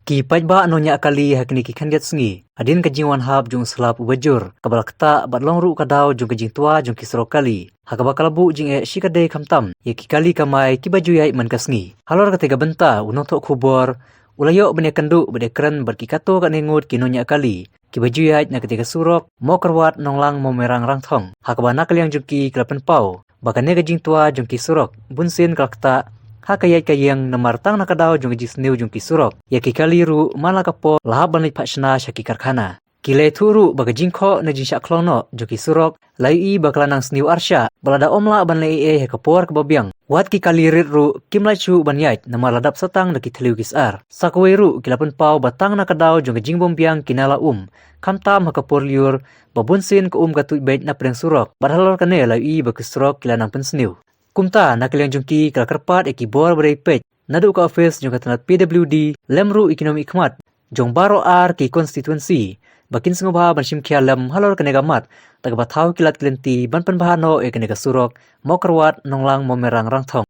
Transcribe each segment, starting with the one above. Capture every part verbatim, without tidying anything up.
Ki paidbah nongñiah kali ha kine ki khyndiat sngi hadien ka jingwan hap jong u slap uba jur kaba la ktah bad long ruh ka daw jong ka jingtwa jong ki surok kali, ha kaba ka la buh jingeh shikatdei khamtam ïa ki kali kamai kiba ju ïaid man ka sngi. Halor katei ka bynta u nongthoh khubor u la ïoh ban ïakynduh bad ïakren bad ki katto katne ngut ki nongñiah kali kiba ju ïaid na katei ka surok Mawkyrwat Nonglang Mawmerang Rangthong, ha kaba na ka liang jong ki ka la pynpaw ba kane ka jingtwa jong ki surok bunsien ka la ktah ha ka ïaid ka ïeng namar tang na ka daw jong ka jingsniew jong ki surok ïa ki kali ruh man la ka por la hap ban leit phah shna sha ki karkhana. Ki la ïathuh ruh ba ka jingkhoh ne jingshah khlong noh jong ki surok la ïohi ba ka la nang sniew arshah bad lada ym lah ban leh ei ei ha ka por kaba biang, wat ki kali rit ruh kim lah shuh ban ïaid namar la dap satang da ki thliew ki sar. Sa kawei ruh ki la pynpaw ba tang na ka daw jong ka jingbymbiang ki nang la um, khamtam ha ka por lyiur, ba bunsien ka um ka tuid beit na pdeng surok bad halor kane la ïohi ba ki surok ki la nang pynsniew. Kumta na ka liang jong ki ka la kyrpad ïa ki bor ba dei peit naduh ka ophis jong ka tnat P W D lem ruh ïa ki nongmihkhmat jong baroh ar ki constituency ba kin sngewbha ban shim khia lem halor kane ka mat, da kaba thaw ki lad ki lynti ban pynbha noh ïa kane ka surok Mawkyrwat Nonglang Mawmerang Rangthong.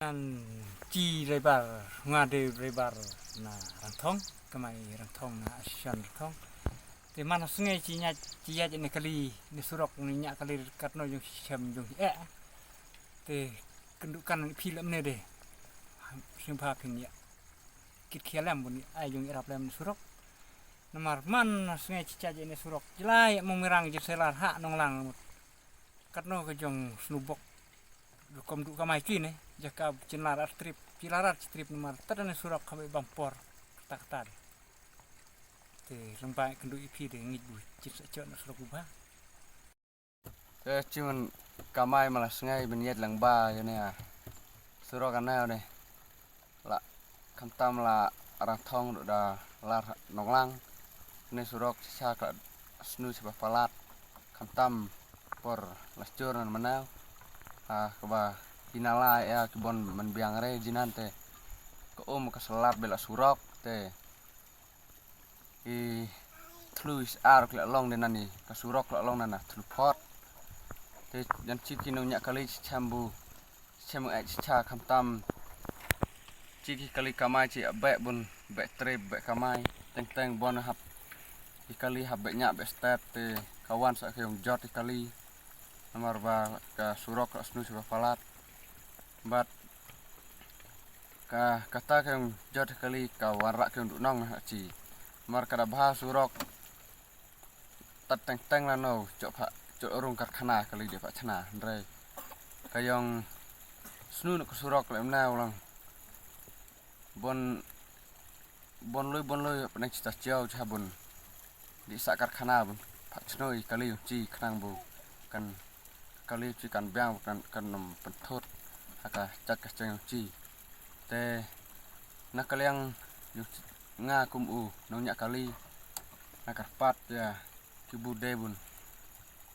Ngan Chi Raibar, nga dei Raibar na Rangthong, kamai Rangthong na Ashisan Rangthong. Te man ha sngi chi ïaid, chi ïaid ne kali ne surok ne ñiah kali katno jong shisem jong hi eh. Te kynduh kan phi lem ne de. Sngewbha phin ïa kit khia lem bun ai jong ïarap lem ne surok. Namar man ha sngi chi ïaid ne surok. Jlai Mawmerang jin selar ha Nonglang. Katno ka jong snubok. Rukom du kamai ki ne, jaka chin lar ar trip, chi lar ar chi trip namar tat ne surok khamai bam por kata kata de. Te leng bai kynduh ïa phi de ngit bu chin sa chot na surok uba. Te chi man kamai mala sngai ben yet leng ba ïa ne. Surok ana ne. La khamtam la Rangthong da lar Nonglang. Ne surok shisha ka snu shisha palat. Khamtam por la sjur nan manau. Ha kaba ki nala ïa ki bon man biang re jinan te. Ka um ka salat bela surok te. I thlu is ar ki la long de nani ka surok la long nana thlu phot. Te jan chi ki nongñiah kali chi chambu. Chem ai chi cha khamtam. Chi ki kali kamai chi beh bun beh trip beh kamai. Teng teng bon hap. Ki kali hap beh ñiah beh step te kawan sa ki ong jot ki kali. Namar ba ka surok ka snu shisha palat. Bad ka kata ki ong jot ki kali ka wan rak ki ong du nong na chi. Namar ka da bha surok. Tat teng teng la no chok pha chok rung karkhana kali de pha chna hynrei ka ïong snu na ka surok le mna u lang bon bon lui bon lui pneng chita chiao cha bun di sa karkhana bun pha chno i kali chi khnang bu kan kali chi kan biang kan kan nom pynthut ha ka chat ka cheng chi. Te na ka liang ïa nga kum u nongñiah kali na kyrpad ïa ki bu dei bun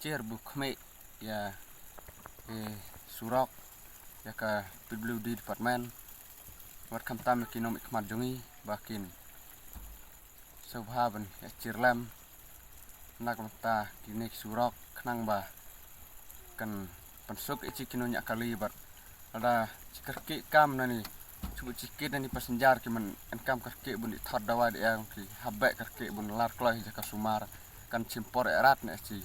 chier bu khmih ïa ki surok ïa ka P W D department wat khamtam ïa ki nongmihkhmat jong ngi ba kin sngewbha ban ïa chier lem na ka bynta kine ki surok khnang ba kan pynsuk ïa chi ki nongñiah kali bad lada chi kyrkieh kam nani chi bu chi kit nani passenger ki man en kam kyrkieh bun di thot dawai di ïa ki hap beh kyrkieh bun lar kloi jaka sumar kan chim por ïa rat ne chi.